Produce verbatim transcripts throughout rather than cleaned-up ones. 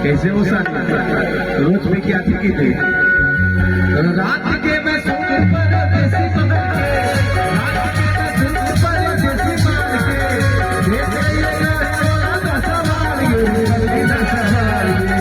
कैसे हो साथी? रोज में क्या थी की थी? रात के मैं सुन परदेसी बन के, रात के मैं सुन परदेसी बन के, देख ये गाने वाला दस सवाल ये, दस सवाल ये।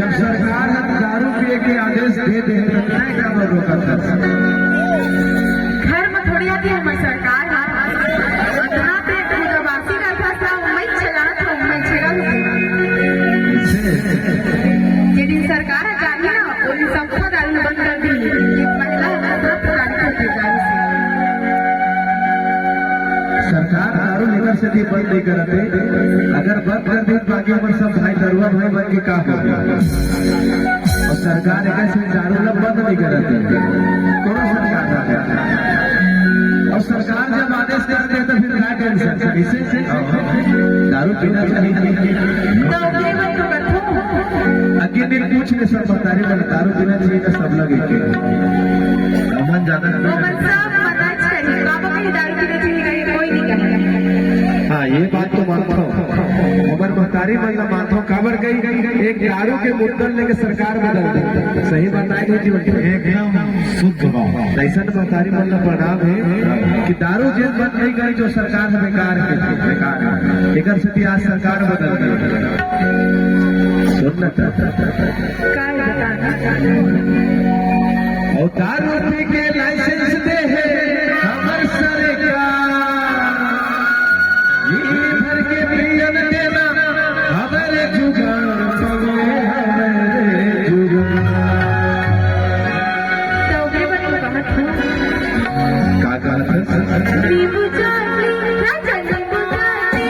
जब सरकार ह दारू पिए के आदेश दे दे, त काय काबर रोकत हस? घर में थोड़ी आती हमर सरकार ह। अतना ते उदासी रहत हस, ना उम्मीद छेड़ा, ना उम्मीद छेड़ा। कैसे? जे दिन सरकार ह जाही ना, ओ दिन सब दारू बंद कर दी। ये महिला ह कितना प्रताड़ित होथे दारू से। सरकार दारू लेकर से भी बंद नहीं करत हे। अगर बंद कर दे, बाकी हमर सब भाई दरुआ भाई बन के का हो? अउ सरकार एकर से दारू ला बंद नहीं करत हे। कोनो सरकार ना करे। अउ सरकार जब आदेश कर दे, तो फिर का टेंशन? कैसे? दारू पीना चाहिए। तो ओकरे बर तो कथो। अकेले कुछ नहीं, सब महतारी मन दारू पीना चाहिए, तो सब लगे के। अमन जाना ओमन सब मना चाहिए। बाबा कहीं दारू पीना चाहिए, कहीं कोई नहीं कहे। हाँ, ये बात तो मानता हूँ। हमर महतारी मन ला मानता हूँ। काबर कही एक दारू के मुद्दल लेके सरकार बदल दे। सही बताए नहीं जीवन। एकदम शुद्ध बात। ऐसन महतारी मन ला प्रणाम हे कि दारू जेन बंद नहीं करे, जो सरकार ह बेकार हे, बेकार हे। एकर सेती आज सरकार बदल गे। सुन न त। काय बताना? अउ दारू पी के लाइसेंस दे हे हमर सरकार। जी भर के पियन देना हमर जुगाड़, पगले हमर जुगाड़। तो ओकरे बर तो कहत हूँ। का कहत हस? नींबू चाटनी, राजा नींबू चाटनी।